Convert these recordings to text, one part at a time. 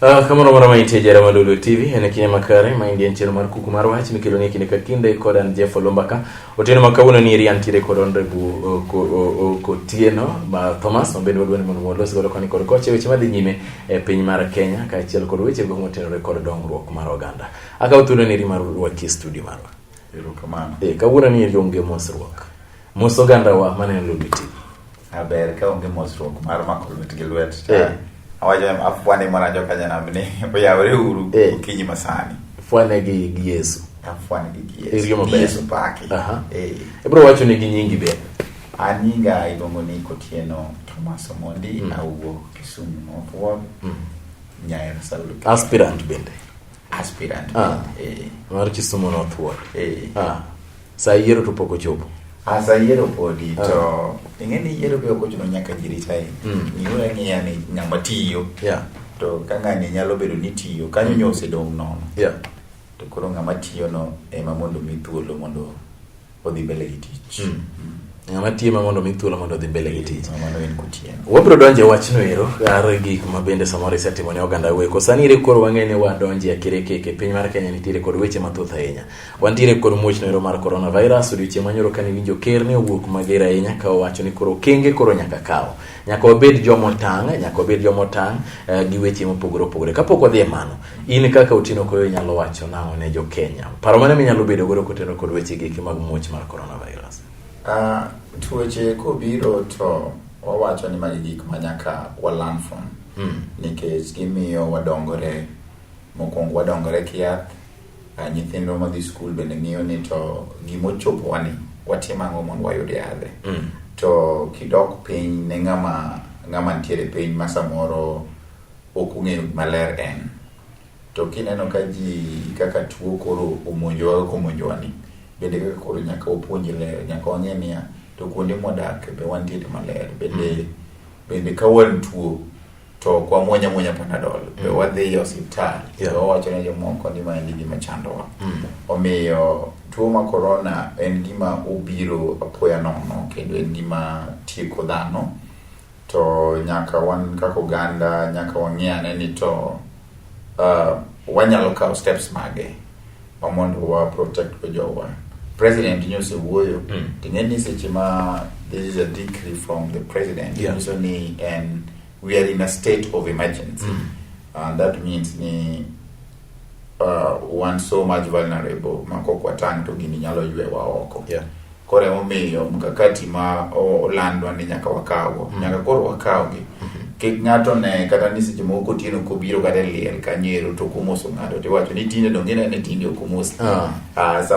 Kamoro moro ma intie jara mar Lolwe TV en e kinde makare ma indie en chenro mar kuku mar wach mikelo ni kinde ka kinde kod an Jeff Olumbaka. Otieno ma kawuono ni eri antiere kod Honorable Kotieno ma Thomas ma bende wadwa ni mondo walos godo koni kod kocha weche madhi nyime e piny mar Kenya kaachiel kod weche go motenore kod dongruok mar oganda. Akawo thuolo ni eri mar rwaki e studio marwa. Erokamano. Kawuono ni eri onge mosruok. Mos ogandawa maneno Lolwe TV. Aber ka onge mosruok mar mako lwet gi lwet. Eh. Awacho afwane mana joka janam ni oyawre uru Eh. okinyi masani. Fwane gi Yesu. Afwane gi Yesu. Iriyo maber. Yesu paki. Aha. Eh. Ibro wacho ni gi nyingi bende. An nyinga iluongo ni Kotieno Thomas Omondi awuok Kisumu North Ward. Nyaera Saulo. Aspirant bende. Aspirant. Ah. Eh. Mar Kisumu North Ward. Eh. Ah. Sa yiero to pok ochopo. Asa yiero podi to ing'e ni yiero be ok ochuno nyaka ji rit ahinya. Ng'iuru ang'iya ni ng'ama tiyo. To ka ng'ani nyalo bedo ni tiyo, kanyo nyo osedong' nono. To koro ng'ama tiyo no ema mondo mi thuolo mondo odhi mbele gi tich. Ng'ama tiyo ema mondo mi thuolo mondo odhi mbele gi tich. Mano en Kotieno. Wabiro donjo e wachno ero ar gik ma bende samoro isetimo ne oganda weko. Sani ere koro wang'e ni wadonjo e akirekeke. Piny mar Kenya nitiere kod weche mathoth ahinya. Wantiere kod muoch noero mar coronavirus. Odiochieng' manyoro kane iwinjo ker ne owuok mager ahinya ka owacho ni koro okenge koro nyaka kaw. Nyaka wabed joma otang', nyaka wabed joma otang' gi weche mopogore opogore. Kapok wadhi e mano, in kaka Otieno Koyo inyalo wacho nang'o ne jo Kenya? Paro mane minyalo bedo godo kotenore kod weche gi eki mag muoch mar coronavirus? Tuoche kobiro to wawacho ni magi gik ma nyaka wa learn from. Nikech gimiyo wadongore, mokwongo wadongore kiyath, nyithindwa madhi skul bende ng'iyo ni to gimochopowa ni watimo ang'o mondo wayud yadhe. To kidok piny ne ng'ama nitiere piny ma samoro ok ong'eyo gima ler en. To kineno ka ji kaka tuo koro omonjowa kaka omonjowa ni, bende kaka koro nyaka wapuonj ler, nyaka wang'e niya, to kuonde mwadake be wantiere maler, bende ka wan tuo to ok wamuony amuonya Panadol, be wadhi e osiptal, to wawacho ne jomoko ni ma en gima chandowa. Omiyo tuo mar corona en gima obiro apoya nono kendo en gima tieko dhano. To nyaka wan kaka oganda nyaka wang'i ane ni to wanyalo kawo steps mage ma mondo wa protect go jowa. President nyo osewuoyo, to ing'e ni seche ma this is a decree from the president, nyiso ni en we are in a state of emergency. And that means ni wan so much vulnerable ma kok watang' to gini nyalo ywewa oko. Koro emomiyo mkakati ma olandwa ni nyaka wakawgo, nyaka koro wakawgi. Kik ng'ato ne kata ni seche moko Kotieno kobiro kata e liel kanyo ero to ok omoso ng'ato tiwacho ni tinde donge inene tinde ok omosi.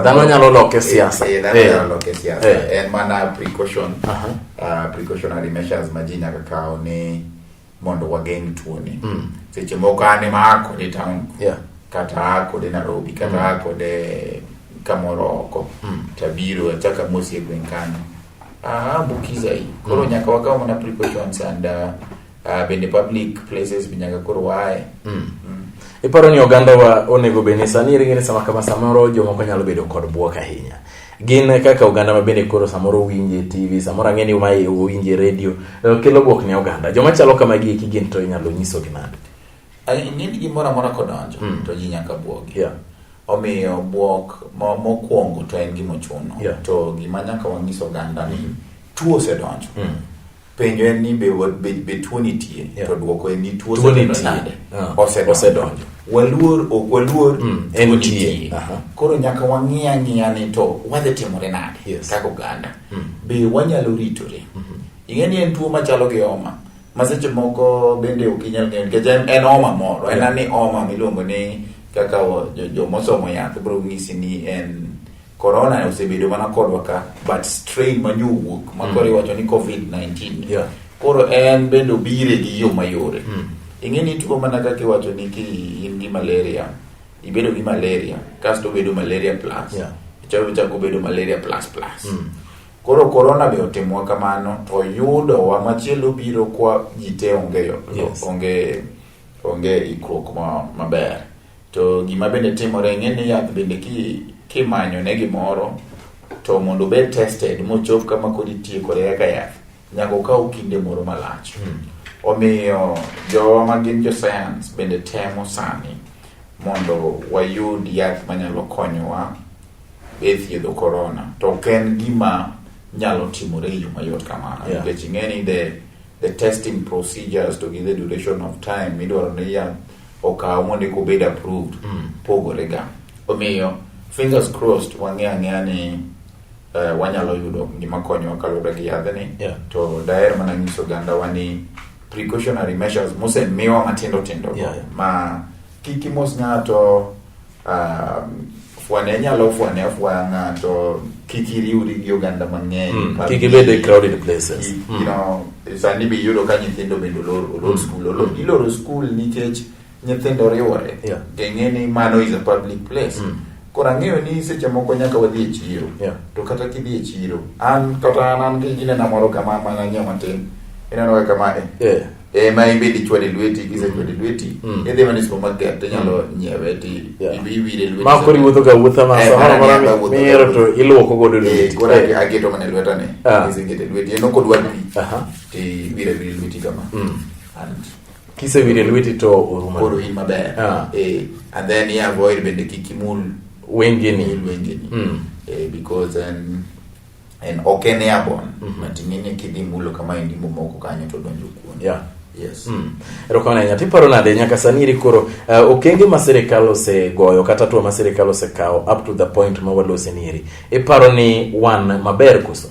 Dhano nyalo loke siasa. Dhano nyalo loke siasa. En mana precaution, precautionary measures ma ji nyaka kaw ni mondo wageng' tuoni. Seche moko an ema aa kode town, kata aa kode Nairobi, kata aa kode kamoro oko, tabiro achako amosi e gweng' kanyo. Ambukiza hii. Koro nyaka wakaw mana precautions and bende public places be nyaka koro waaye. Iparo ni oganda wa onego bed ni sani ring'e ni sama kama samoro jomoko nyalo bedo kod buok ahinya. Gin kaka oganda ma bende koro samoro winje TV, samoro ang'e ni mae winje radio, kelo buok ne oganda. Joma chalo kamagi eki gin to inyalo nyisogi nade? Ing'e ni gimoro amora kodonjo to ji nyaka buogi. Omiyo buok mokwongo to en gima ochuno. To gima nyaka wanyis oganda ni tuo osedonjo. Penjo en ni be tuo nitie? To duoko en ni tuo Tuo osedonjo nitie. nade? Osedonjo. Osedonjo. Waluor, ok waluor, tuo En nitie. nitie. Koro nyaka wang'i ang'iya ni to wadhi timore nade kaka oganda. Be wanyalo ritore? Ing'e ni en tuo machalo gi homa. Ma seche moko bende ok inyal ng'eyo nikech en homa moro. En ani homa miluongo ni kaka jomosomo yath biro nyisi ni en corona osebedo mana kodwa ka, but strain ma nyo owuok ma koro iwacho ni COVID-19. Koro en bende obire gi yo mayore. Ing'e ni tuo mana kaka iwacho ni ki in gi malaria, ibedo gi malaria, kasto obedo malaria plus. Ichako obedo malaria plus plus. Koro corona be otimwa kamano, to yudowa machielo biro kwa ji te onge yo, onge ikruok maber. To gima bende timore, ing'e ni yath bende kimanyo ne gimoro, to mondo obed tested mochop kama koro itiyo kode kaka yath, nyaka okaw kinde moro malach. Omiyo jowa ma gin jo science bende temo sani mondo wayud yath manyalo konyowa e thiedho corona. To ok en gima nyalo timore e yo mayot kamano. Nikech ing'e ni the testing procedures to gi the duration of time midwaro ni yath okaw mondo eka obed approved pogore ga. Omiyo fingers crossed wang'e ang'eya ni wanyalo yudo gima konyowa kaluwore gi yadhni. To daher mana nyiso ogandawa ni precautionary measures mosemiwa matindo tindo ma kik imos ng'ato, fwane inyalo fwane afwaya ng'ato, kik iriwri gi oganda mang'eny. Kik ibed e crowded places. You know, sani be iyudo ka nyithindo bende olor skul, iloro skul nikech nyithindo riwore. Ging'e ni mano is a public place. Koro ang'eyo ni seche moko nyaka wadhi e chiro. To kata kidhi e chiro, an kata an gi ginena moro kama mana nyiewo matin. Ineno kaka mae. Ma in bende ichwade lweti, kisechwade lweti, idhi mana e supermarket tinyalo nyiewe ti iwire lweti. Ma koro iwuotho ga wuotha ma samoro amora miyiero to iluoko godo lweti. Koro aketo mana e lweta ni. Kiseketo e lweti, en ok odwar pi. Ti wire wire lweti kama. And kisewire lweti to orumo. Koro in maber. And then i avoid bende kik imul wengeni. Wengeni. Because en ok en airborne. But ing'e ni kidhi mulo kama endi momoko kanyo to donjo kuomi. Yes. Erokamano ahinya. Tiparo nade nyaka sani eri koro okenge ma sirikal osegoyo kata hatua ma sirikal osekawo up to the point ma walose ni eri. Iparo ni wan maber koso?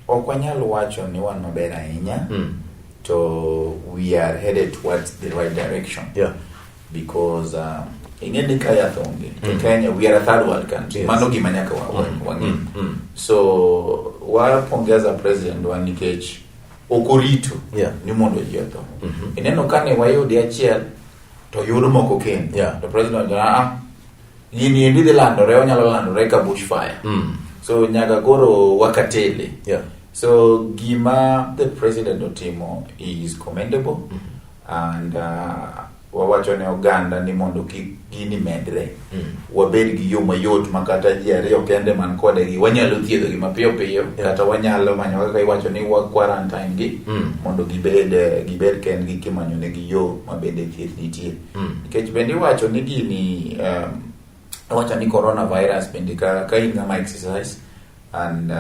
Ok wanyal wacho ni wan maber ahinya. To we are headed towards the right direction. Because ing'e ni ka yath onge to Kenya we are a third world country. Mano gima nyaka wang'e. So wapongeza president wa nikech ok orito ni mondo ji otho. Ineno kane wayude achiel to yud moko kendo. To president wacho, gini endi dhi landore, onyalo landore ka bushfire. So nyaka koro wakatele. So gima the president otimo is commendable. And wawacho ne oganda ni mondo kik gini medre. Wabed gi yo mayot ma kata ji ariyo kende man kode gi wanyalo thiedho gi mapiyo piyo. Kata wanyalo manyo kaka iwacho ni wa quarantine gi mondo gibed kendgi kimanyo negi yo ma bende thieth nitie. Nikech bende iwacho ni gini, iwacho ni coronavirus bende ka in ng'ama exercise and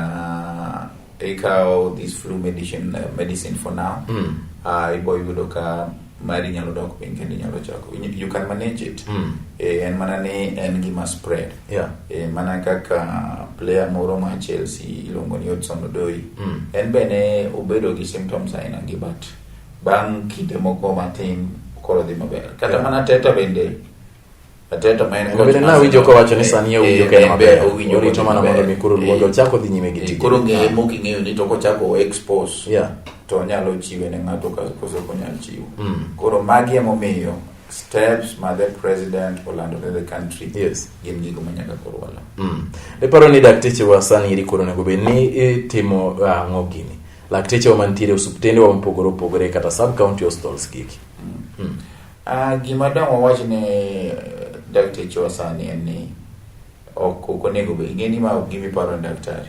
ikawo this flu medicine for now, ibo yudo ka mari nyalo dok piny kendo inyalo chako. You can manage it. En mana ni en gima spread. Mana kaka player moro ma Chelsea iluongo ni Hudson Odoi. En bende obedo gi symptoms aina gi, but bang' kinde moko matin koro dhi maber. Kata mana Arteta bende, Arteta ma en En coach bende mar nawinjo Arsenal. kowacho ni sani owinjo ka en En be maber. owinjo Orito kodhi mana mondo maber. mi koro luonge ochak odhi nyime gi tije. Koro ng'eye mok ing'eyo ni to kochako expose to onyalo chiwe ne ng'ato koso ok onyal chiwo. Koro magi emomiyo steps ma the president olando ne the country gin gigo ma nyaka koro walo. Iparo ni daktechewa sani eri koro onego bed ni itimo ang'o gini? Laktechewa mantiere e osuptendewa mopogore opogore kata sub county hospitals giki. Gima dang' wawach ne daktechewa sani en ni ok onego bed, ing'e ni ma ok gima iparo ni daktari.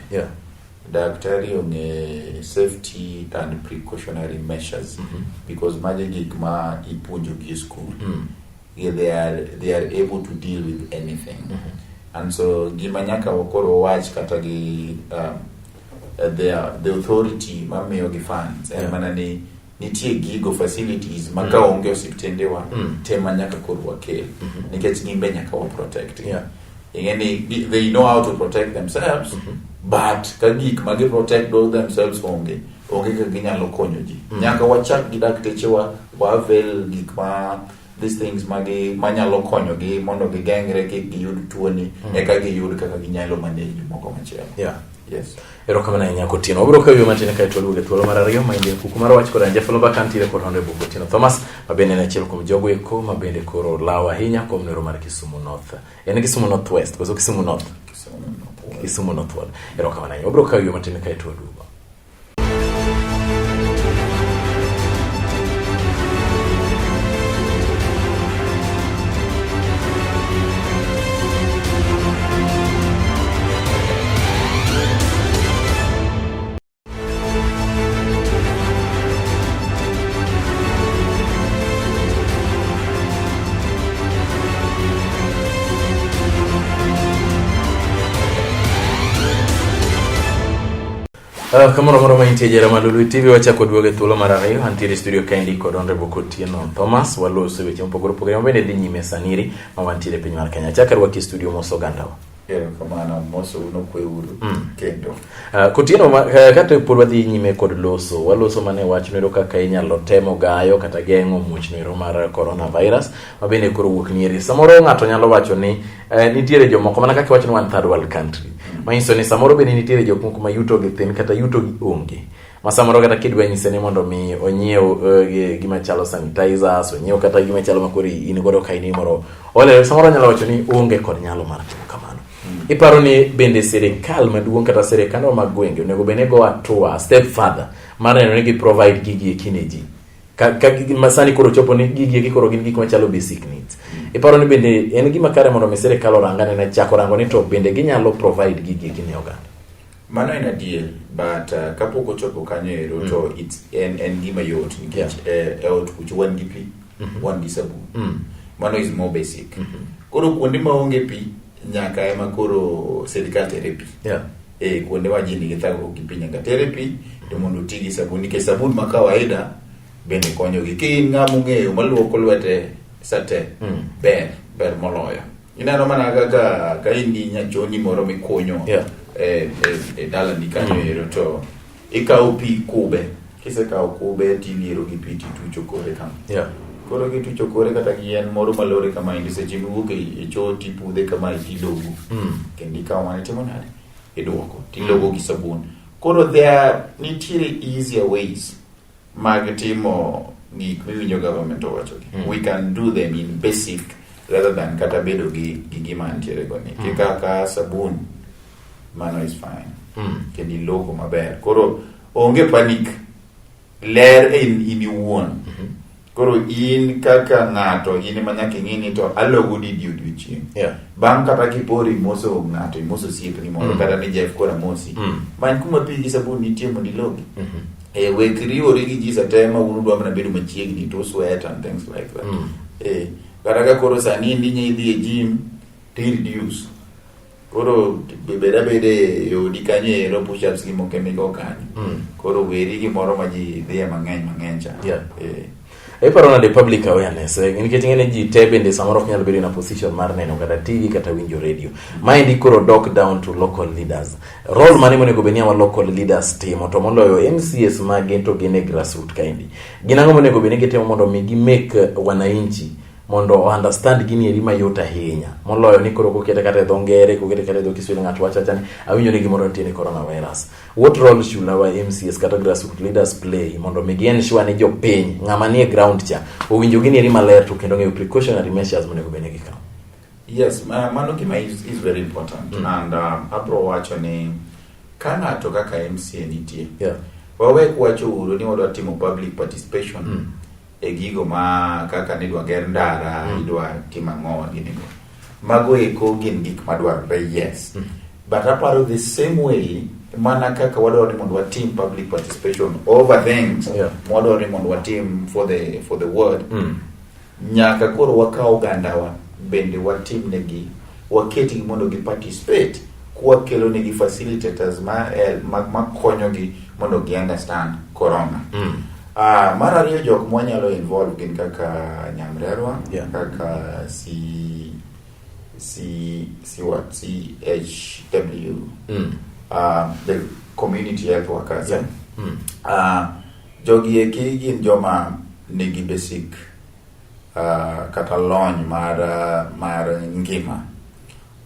Daktari ong'e safety and precautionary measures because mago gik ma ipuonjo gi e school. Yeah, they are able to deal with anything. And so gima nyaka koro wach kata gi the authority mamiyo gi funds en mana ni nitie gigo facilities ma ka onge osiptendewa te ma nyaka koro wakel nikech gin be nyaka wa protect gi. Ing'e ni they know how to protect themselves, but ka gik ma gi protect go themselves onge, onge kaka ginyalo konyo ji. Nyaka wachak gi daktechewa wa avail gik ma these things magi manyalo konyogi mondo gigeng're kik giyud tuoni, eka giyud kaka ginyalo manage moko machielo. Yes. Erokamano ahinya Kotieno. Wabiro kawo matin kae to waduogo e thuolo mar ariyo ma en kuku mar wach kod an Jafalo Mbaka nitiere kod Honorable Kotieno Thomas ma bende en achiel kuom jogo eko ma bende koro lawo ahinya kom nero mar Kisumu North. En Kisumu North West koso Kisumu North? Kisumu North Ward. Kisumu North Ward. Erokamano ahinya. Wabiro kawo matin kae to waduogo. Kamoro amora ma intie jera ma Lulu TV wachako duogo e thuolo mar ariyo antiere e studio kaendi kod Honorable Kotieno Thomas waloso weche mopogore opogore ma bende dhi nyime saniri ma wantiere e piny mar Kenya. Achako arwaki e studio mos ogandawa. Erokamano, mosou nokweuru kendo. Kotieno kata pod wadhi nyime kod loso, waloso mana e wach noero kaka inyalo temo gayo kata geng'o muoch noero mar coronavirus ma bende koro wuok nieri. Samoro ng'ato nyalo wacho ni nitiere jomoko mana kaka iwacho ni wan third world country. Manyiso ni samoro bende nitiere jok moko ma yuto gi thin kata yuto gi onge. Ma samoro kata kidwa nyise ni mondo mi onyiew gima chalo sanitizers, onyiew kata gima chalo makoro in godo ka in moro. Ole samoro nyalo wacho ni onge kod nyalo mar timo kamano. Iparo ni bende sirikal maduong' kata sirikandwa mag gwenge onego bed ni go hatua step further mar neno ni gi provide gigi eki ne ji. Ka gigi ma sani koro chopo ni gigi eki koro gin gik machalo basic needs. Iparo ni bende en gima kare mondo mi sirikal orang anena chako rango ni to bende ginyalo provide gigi eki ne oganda. Mano en adier, but kapok ochopo kanyo ero to it's en gima yot nikech e ot kucho wan gi pi, wan gi sabun. Mano is more basic. Koro kuonde maonge pi nyaka ema koro sirikal tere pi. Kuonde ma ji nigi thagruok gi pi nyaka tere pi to mondo oti gi sabun nikech sabun ma kawaida bende konyogi. Ka in ng'ama ong'eyo maluoko lwete sate ber moloyo. Ineno mana kaka ka in gi nyachoni moro mikunyo e dalani kanyo ero to ikawo pi kube. Kisekawo kube tiliero gi pi titucho kore kama. Koro kitucho kore kata gi yien moro malore kama endi seche miwuok e choo tipudhe kama tilogo. Kendo ikawo mano itimo nade? Iduoko. Tilogo gi sabun. Koro there nitiere easier ways mag timo gik miwinjo government owachogi. We can do them in basic rather than kata bedo gi gima ntiere go ni. Kaka sabun, mano is fine. Kendo ilogo maber. Koro onge panic. Ler en in iwuon. Koro in kaka ng'ato in ema nyaka ing'i ni to alogo didi odiochieng'. Bang' kata kiporo imoso ng'ato, imoso osiepni moro kata ni Jeff koro amosi. Many kuma pi gi sabun nitie mondo ilogi. Wek riwori gi ji sate ma un udwa mana bedo machiegni to sweat and things like that. Kata ka koro sani endi inya idhi e gym to i reduce. Koro bed abeda e odi kanyo ero push ups gi moko emigo kanyo. Koro weri gimoro ma ji dhiye mang'eny mang'eny cha. Iparo nade public awareness nikech ing'e ni ji te bende samoro ok nyal bedo in a position mar neno kata TV kata winjo radio. Maendi koro dok down to local leaders. Role mane monego bed ni our local leaders timo to moloyo MCAs ma gin to gin e grassroots kaendi. Gin ang'o monego bed ni gitimo mondo mi gi make wananchi mondo o understand gini eri mayot ahinya moloyo ni koro kokete kata e dho ngere kokete kata e dho Kiswahili ng'ato wacho awacha ni awinjo ni gimoro nitie ni coronavirus. What role should our MCAs kata grassroots leaders play mondo mi gi ensure ni jopiny ng'ama nie ground cha owinjo gini eri maler to kendo ng'eyo precautionary measures monego bed ni gikawo? Yes, mano gima is very important. And abro wacho ni ka ng'ato kaka MCA nitie, wawek wacho uru ni wadwa timo public participation e gigo ma kaka ni idwa ger ndara, idwa timo ang'o gini go. Mago eko gin gik madwarore, yes. But aparo the same way mana kaka wadwaro ni mondo watim public participation over things mwadwaro ni mondo watim for the world. Nyaka koro wakaw ogandawa bende watim negi, waketgi mondo gi participate kwakelo negi facilitators ma konyogi mondo gi understand corona. Mar ariyo jok mwanyalo involve gin kaka Nyamrerwa, kaka C C C what CHW, the community health workers. Jogi eki gin joma nigi basic kata lony mar ngima.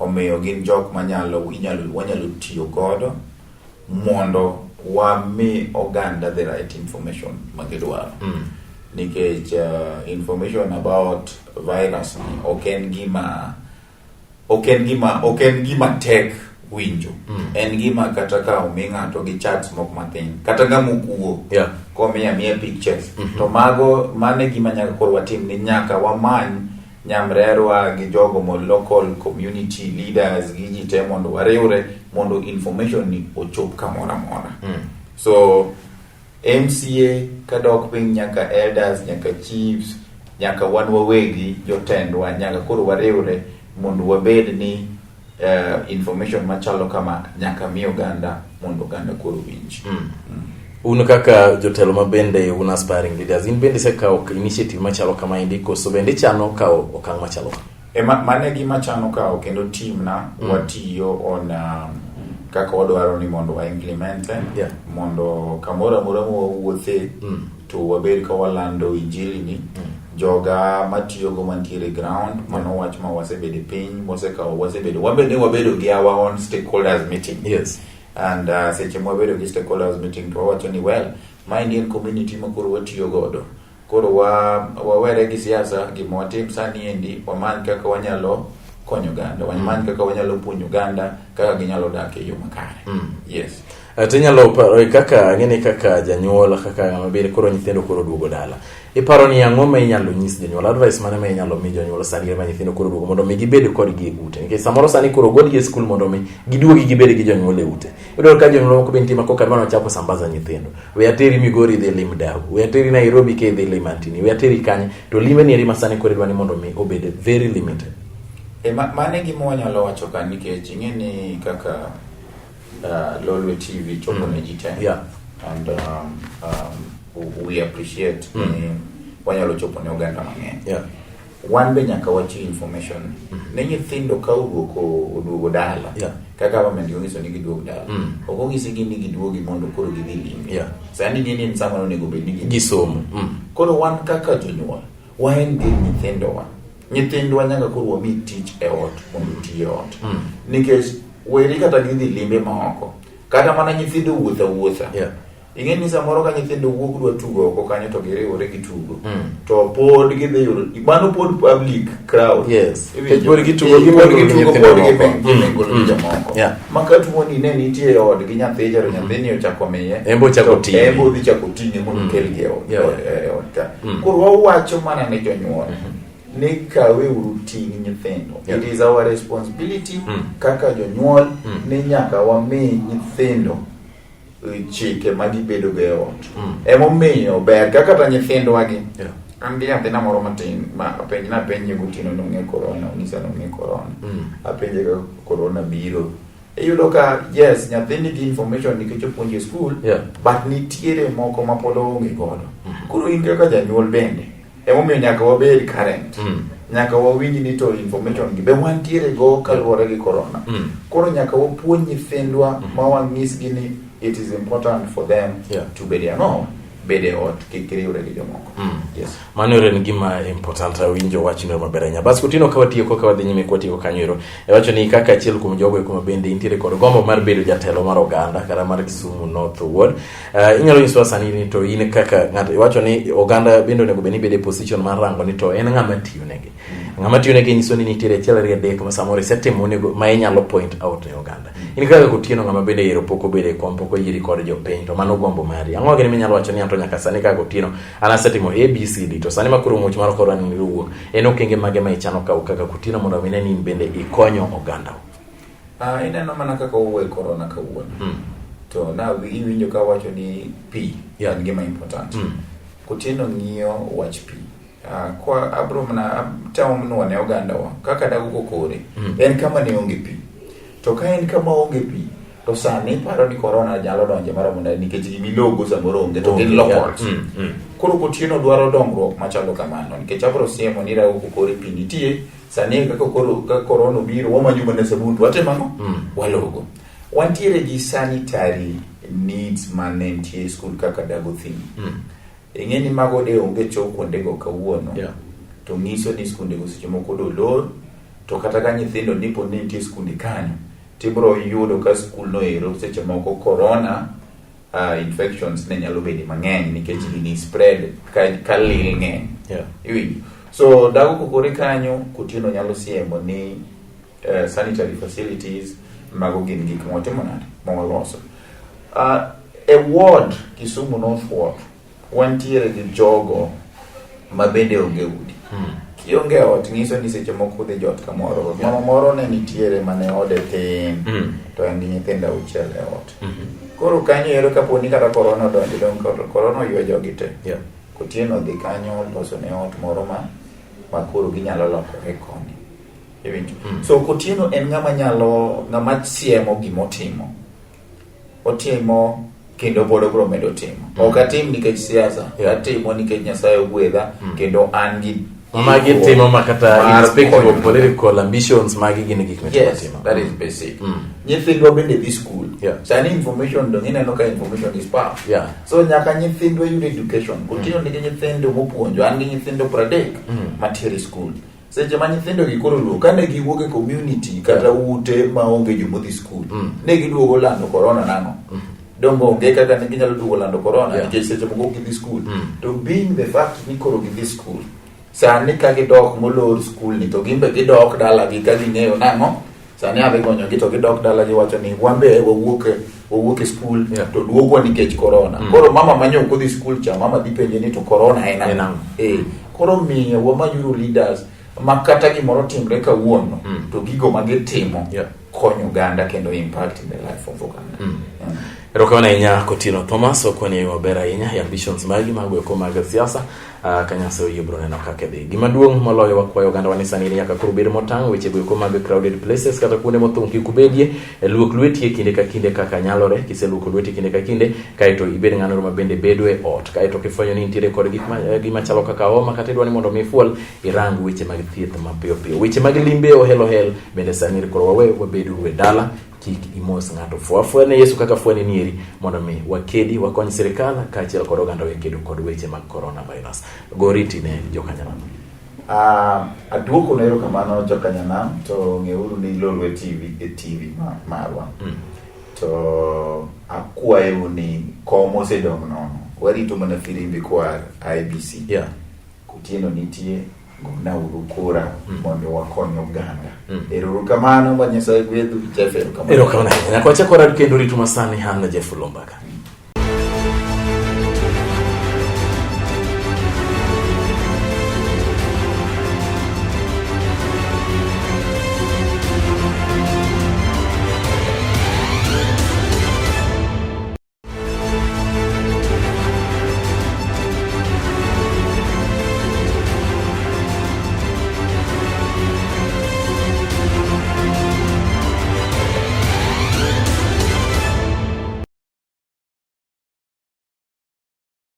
Omiyo gin jok manyalo wanyalo tiyo godo mondo wami oganda the right information magidwaro. Nikech information about virus ni ok en gima tek winjo. En gima kata ka omi ng'ato gi charts moko mathin, kata ng'ama okuo komiya miya pictures, to mago mano e gima nyaka koro watim ni nyaka wamany nyamrerwa gi jogo mo local community leaders gi ji te mondo wariwre mondo information ni ochop kamoro amora. So MCA kadok piny nyaka elders, nyaka chiefs, nyaka wan wawegi jotendwa nyaka koro wariwre mondo wabed ni information machalo kama nyaka mi oganda Mondo oganda koro winj. Un kaka jotelo ma bende un aspiring leaders, in bende isekawo initiative machalo kamaendi koso bende ichano kawo okang' machalo kama? E mano e gima chano kawo kendo team na watiyo on kaka wadwaro ni mondo wa implement mondo kamoro amora ma wawuothe to wabed ka walando injili ni. Joga matiyogo mantiere ground, mano wach ma wasebedo e piny wasekawo, wasebedo wabende wabedo gi our own stakeholders meeting. And seche mwabedo gi stakeholders meeting to wawacho ni, well, maendi en community ma koro watiyo godo, koro wawere gi siasa. Gima watim sani endi, wamany kaka wanyalo konyo oganda, wamany kaka wanyalo puonjo oganda kaka ginyalo dak e yo makare. Yes. To inyalo paro kaka ang'e kaka janyuol, kaka ng'ama bende koro nyithindo koro duogo dala, iparo ni ang'o ma inyalo nyis jonyuol, advice mane ma inyalo mi jonyuol sani ma nyithindo koro duogo mondo mi gibed kodgi e ute, nikech samoro sani koro ogolgi e skul mondo mi giduogi gibed gi jonyuol e ute? Iyudo ka jonyuol moko be nitie ma koka dwa nochako sambaza nyithindo: we ateri Migori idhi lim dau, we ateri Nairobi ka idhi lim antini, we ateri kanye. To limbe ni eri ma sani koro idwa ni mondo mi obed very limited. E, mano e gima wanyalo wacho ka, nikech ing'e ni kaka Lolwe TV chopo ne ji te and we appreciate ni wanyalo chopo ne oganda mang'eny. Wan be nyaka wachiw information ne nyithindo ka oduogo dala. Ka government onyiso ni giduog dala, ok onyisigi ni giduogi mondo koro gidhi limbe. Sani ng'e ni en sama onego bed ni gisomo. Koro wan kaka jonyuol wa engage nyithindowa. Nyithindwa nyaka koro wami tich e ot mondo oti e ot, nikech weri kata gidhi limbe maoko, kata mana nyithindo wuotho awuotha. Ing'e ni samoro ka nyithindo wuok dwa tugo oko kanyo to giriwore gi tugo, to pod gidhi yudo mano pod public crowd. Iwinjo? Nikech pod gitugo, Eh, pod gimingle gi gitugo, nyithindo pod moko. gimingle gi jomoko. Ma ka tuo ni ne nitie e od gi nyathi cha, to nyathini ochako miye, En be ochako to ting'e. en be odhi chako ting'e mondo okelgi e ot e ot ka. Koro wawacho mana ne jonyuol ni kaweuru ting' nyithindo. It is our responsibility kaka jonyuol ni nyaka wami nyithindo chike ma gibedo go e ot. Emomiyo ber ka kata nyithindwa gi an gi nyathina moro matin ma apenj napenje gotieno nong'e korona, onyisa nong'e korona. Apenje ka korona biro, iyudo ka yes, nyathi nigi information nikech opuonje e school, but nitiere moko ma pod oonge godo. Koro in kaka janyuol bende, emomiyo nyaka wabed current, nyaka wawinj ni to information gi be wantiere go kaluwore gi corona. Koro nyaka wapuonj nyithindwa ma wanyisgi ni it is important for them to bed e ang'o, bed e ot, kik giriwre gi jomoko. Yes. Mano ero en gima important. Awinjo wachno maber ahinya. Bas Kutino, ka watieko, ka wadhi nyime kwatieko kanyo ero, iwacho ni kaka achiel kuom jogo eko ma bende intiere kod gombo mar bedo jatelo mar oganda kata mar Kisumu North Ward, inyalo nyisowa sani ni to in kaka ng'ato, iwacho ni oganda bende onego bed ni bedo e position mar rango ni to en ng'ama tiyo negi. Ng'ama tiyo negi nyiso ni nitiere achiel, ariyo, adek ma samoro isetimo onego ma inyalo point out ne oganda. In kaka Kotieno, ng'ama bende ero pok obedo e kom, pok oyieri kod jopiny, to mano gombo mari, ang'o gini minyalo wacho ni anto nyaka sani kaka Otieno an asetimo ABCD, to sani ma koro muoch mar korona ni owuok, en okenge mage ma ichano kawo kaka Kotieno mondo mi ne ni in bende ikonyo oganda? Ah, ineno mana kaka owuoyo e corona kawuono, to na iwinjo ka wacho ni pi en gima important. Kotieno ng'iyo wach pi. Ah, kwa abro mana temo nuo ne ogandawa kaka Dago Kokore en kama ne onge pi, to ka en kama onge pi to sani paro ni corona nyalo donje maromo nade, nikech gimilogo samoro onge to gin locals. Koro Kotieno dwaro dongruok machalo kamano, nikech abro siemo ni Dago Kokore pi nitie sani. Kaka koro ka corona obiro, wamanyo mana sabun to watimo ang'o? Walogo. Wantiere gi sanitary needs mane nitie e skul kaka Dago Thim. Ing'e ni mago de onge choo kuondego kawuono, to nyiso ni skundego seche moko dolor, to kata ka nyithindo nipo ni nitie skunde kanyo, tibro yudo ka skul no ero seche moko corona infections ne nyalo bedo mang'eny nikech gini spread ka lil ng'eny. Iwinjo? So Dago Kokore kanyo Kotieno nyalo siemo ni sanitary facilities mago gin gik mawatimo nade mawaloso. E ward Kisumu North Ward wantiere gi jogo ma bende onge udi. Kionge ot nyiso ni seche moko udhi jot kamoro. Mama moro ne nitiere mane ode tin, to en gi nyithindo 6 e ot. Koro kanyo ero kapo ni kata korona odonjo, dong korona oywe jogi te. Kotieno dhi kanyo loso ne ot moro ma koro ginyalo lokore koni. Iwinjo? So Kotieno en ng'ama nyalo, ng'ama siemo gimotimo. Otimo kendo pod obiro medo timo. Ok atim nikech siasa, atimo nikech Nyasaye ogwedha kendo an gi Magi timo ma kata mar irrespective konyo of political ambitions, magi gin gik mitimo Yes, timo. that is basic. Nyithindwa bende dhi school. Sani information dong ineno ka information is power. So nyaka nyithindwa yud education. Otieno nigi nyithindo mopuonjo, an gi nyithindo 30 matiere school. Seche ma nyithindo gi koro luwo, kane giwuok e community kata ute maonge jomodhi school, ne giduogo lando corona nang'o? Dongo onge kaka ne ginyalo duogo lando corona nikech seche moko ok gidhi school. To being the fact ni koro gidhi school, sani ka gidok molor school ni to gin be gidok dalagi ka ging'eyo nang'o? Sani adhi gonyogi to gidok dala giwacho ni wan be wawuok e school to duogwa nikech corona. Koro mama manyo ok odhi school cha, mama dhi penje ni to corona en En ang'o? ang'o? Koro miyo wamanyuru leaders ma kata gimoro timre kawuono to gigo ma gitimo konyo oganda kendo impact in the life of oganda. Erokamano ahinya Kotieno Thomas, okoni e maber ahinya e ambitions magi mago eko mag siasa. Ka Nyasaye oyie biro neno kaka dhi. Gima duong' moloyo wakwayo oganda wa ni sani ni nyaka koro bed motang' weche go eko mag crowded places kata kuonde mothung' kik ubedie. Luok lweti e kinde ka kinde kaka nyalore. Kiseluoko lweti kinde ka kinde, kaeto ibed ng'ano ma bende bedo e ot. Kaeto kifwenyo ni nitiere kod gik ma, gima chalo kaka homa kata idwa ni mondo mi ifuol, irang weche mag thieth mapiyo piyo. Weche mag limbe ohel ohel bende sani koro wawe wabedo e dala, kik imos ng'ato. Fwa fwa ne Yesu kaka fwa ne nieri mondo mi wakedi, wakony sirikal kaachiel kod oganda we kedo kod weche mag coronavirus. Go oriti ne jokanyanam. Aduoko na erokamano jokanyanam, to ng'euru ni Lolwe TV e TV marwa. To akwayou ni kom osedong' nono, warito mana firimbi koa IEBC. Kotieno nitie, gonauru kura mondo wakony oganda. Ero kamano, ma Nyasaye gwedhu. Jeff, erokamano. Erokamano ahinya. Nyaka wachak warad kendo ritu masani, an Jeff Lombaka.